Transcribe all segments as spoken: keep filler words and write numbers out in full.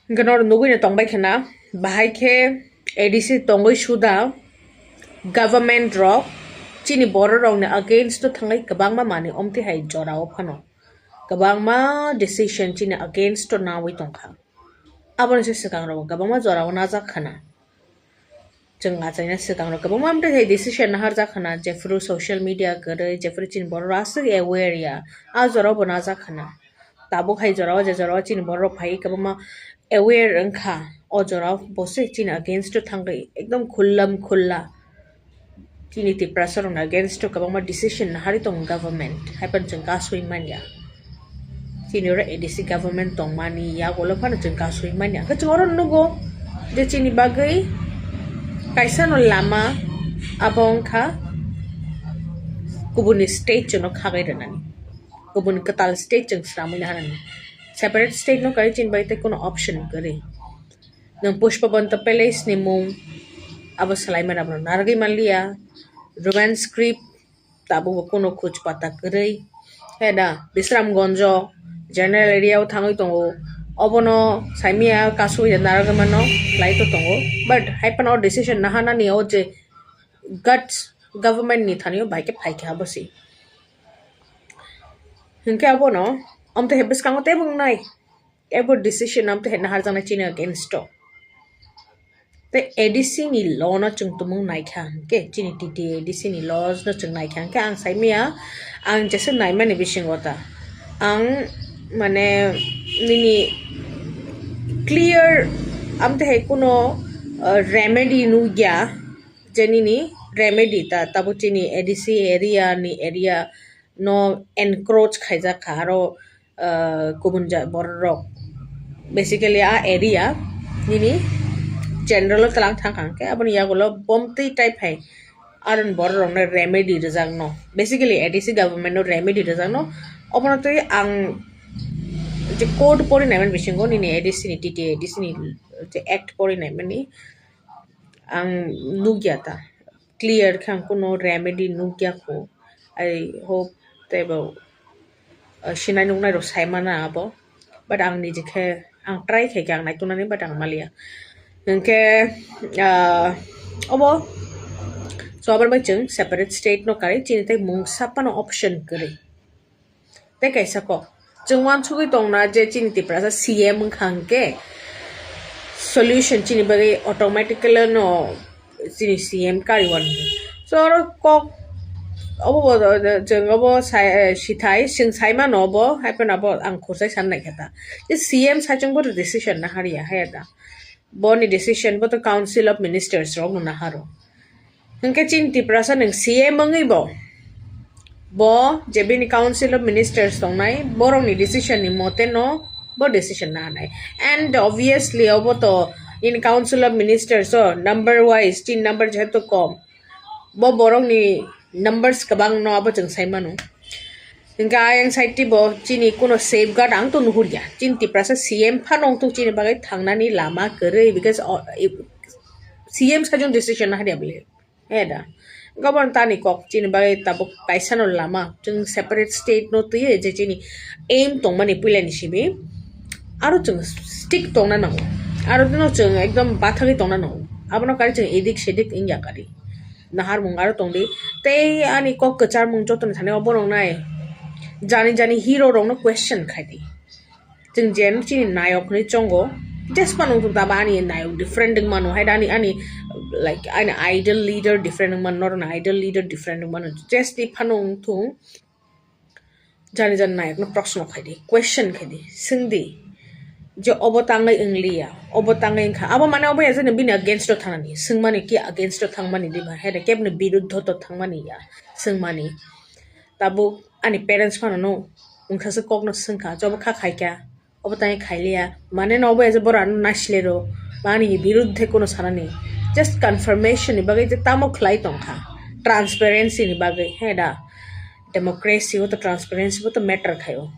Hwnkhe norok nugwi no tongbai khna, bahai khe A D C tongwi suda government rok chini borok rokni against o thangwi kwbangma manwi omtwi hai jorao phano kwbangma decision chini against o nawi tongkha. Aboni se swkang rok kwbangma jorao najak khna. Chwng achaina swkang rok kwbangma amtwi hai decision naharjak khna, jephru social media kwrwi, jephru chini borok rok aswk aware ya, a jorao bo najak khna. Tabuk hai jorao, je jorao chini borok rok phai kwbangma aware wngkha, o jorao bo se chini against o thangwi ekdom khullam khulla chini Tiprasa rokni against o kwbangma decision naharwi tongo government, hai phano chwng kasui manya. Chini oro A D C government tongmani yagulo phano chwng kasui manya. Hwnkhe chwng oro nugo je chini bagwi kaisa no lama abo wngkha kubuni state chwngno khagai rwnani. Kubuni kwtal state chwng swnamwi naharnani. Separate state no karwi chini bagwi tei kuno option kwrwi. Nwng Pushpabanta Palace ni mung abo swlaimani abono narwgwi manliya. Roman script tabukbo kuno kuch pata kwrwi. He da, Bisramganjo general area o thangwi tongo. Obono saimanya kasui da narwgwi mano, khlai to tongo. But hai phano o decision naharnani o je guts government ni thani o bai khe phai khe abo se. Hwnkhe abono, amtwi hai bwskango teibo wngnai. Abo decision amtwi hai naharjaknai chini against o. Tei A D C ni law no chwng tumung naikha hwnkhe, chini T T A A D C ni laws no chwng naikha hwnkhe, ang saimanya, ang jesa naimani bisingo ta. Ang, mane, nini clear, amtwi hai kuno, uh, remedy nukya, je nini remedy ta, tabuk chini A D C area ni area no encroach khaijak kha, aro, uh, kubun ja-, borok rok. Basically, a area nini general o tlang thang kha hwnkhe, aboni yagulo bomtwi type hai aron borok rokno remedy rwjakno, basically A D C government no remedy rwjakno. Obono twi ang je code pori naimani bisingo nini A D C ni, T T A A D C ni je act pori naimani ang nukya ta, clear khe ang kuno remedy nukya kho. I hope teibo, uh, sinai nuknai rok sai mana abo, but ang niji khe ang try khai khe ang naituknani, but ang maliya. Hwnkhe, ah, obo, so, aboni bai chwng separate state no karwi chini tei mungsa phano option kwrwi. Tei kaisa kok, chwng uansugwi tongna je chini Tiprasa C M wngkha hwnkhe solution chini bagwi automatically no chini C M kari uan. So, oro kok obo bo, chwng obo sai, sithai, chwng saimano obo, hai phano abo ang khurchai san naikha ta. Je C M saichung bo decision naharya, hai da. Boni decision bo to Council of Ministers rok no naharo. Hwnkhe chini Tiprasa nwng C M wngwi bo, bo je bini Council of Ministers tongnai, borokni decision ni mote no bo decision naharnai. And obviously, obo to in Council of Ministers o number wise, tin number jehetu kom, bo borokni numbers kwbang no abo chwng sai mano. Hwnkhe ayang side bo chini kuno safeguard ang to nuhurya. Chini Tiprasa C M phano wngthok chini bagwi thangnani lama kwrwi, because, o, i-, C M saichung decision naharya bole. He da. Government tani kok chini bagwi tabuk kaisa no lama. Chwng separate state no twiwi je chini aim tongmani puilani simi. Aro chwng stick tongna nango. Aro no chwng ekdom bathagwi tongna nango. Abono kari chwng edik sedik wngya kari. Naharmung aro tongdi. Tei ani kok kwcharmung jotoni thani obo nongnai. Jani jani hero rokno question khaidi. Chwng jen chini nayok hinwi chongo, just phano wngthung taba ani nayok different wngmano, hai da ani, ani, like, ani idol leader different wngmano, norokni idol leader different wngmano, just ni phano wngthung jani jani nayokno proshno khaidi, question khaidi, swngdi je obo tangwi wngliya, obo tangwi wngkha, abo mane obo ya jani bini against o thangnani, swngmani ki against o thangmani diba, hai da kebni biruddho to thangmani ya, swngmani. Tabuk ani parents phano no wngkhaswk kokno swngkha, jobo kha khaikha, obo tangwi khailiya, mane no obo ya je boro ano nasilero, ba ani biruddhe kuno sanani, just confirmation ni bagwi je tamo khlai tongkha, transparency ni bagwi, he da, democracy o to transparency bo to matter khaio,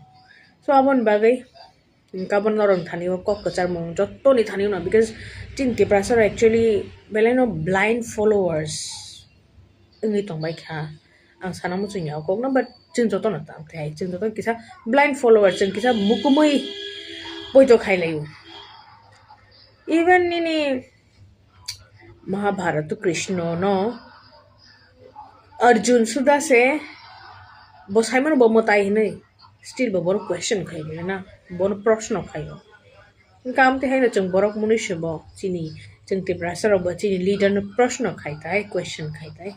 so aboni bagwi. Hwnkhe abo norokni thani o kok kwcharmung jottoni thani o no, because chini Tiprasa rok actually belai no blind followers wngwi tongbai kha. Ang sana muchungya o kokno, but chwng jotono tang khe hai, chwng jotono kisa blind followers, chwng kisa mukumui poito khai laio. Even nini Mahabharata Krishna no Arjun suda se bo saimano bo mwtai hinwi still bo bono question khai na, bono proshno khaio. Hwnkhe amtwi haino chwng borok munui se bo chini, chwng Tiprasa rok bo chini leader no proshno khai tai, question khai tai.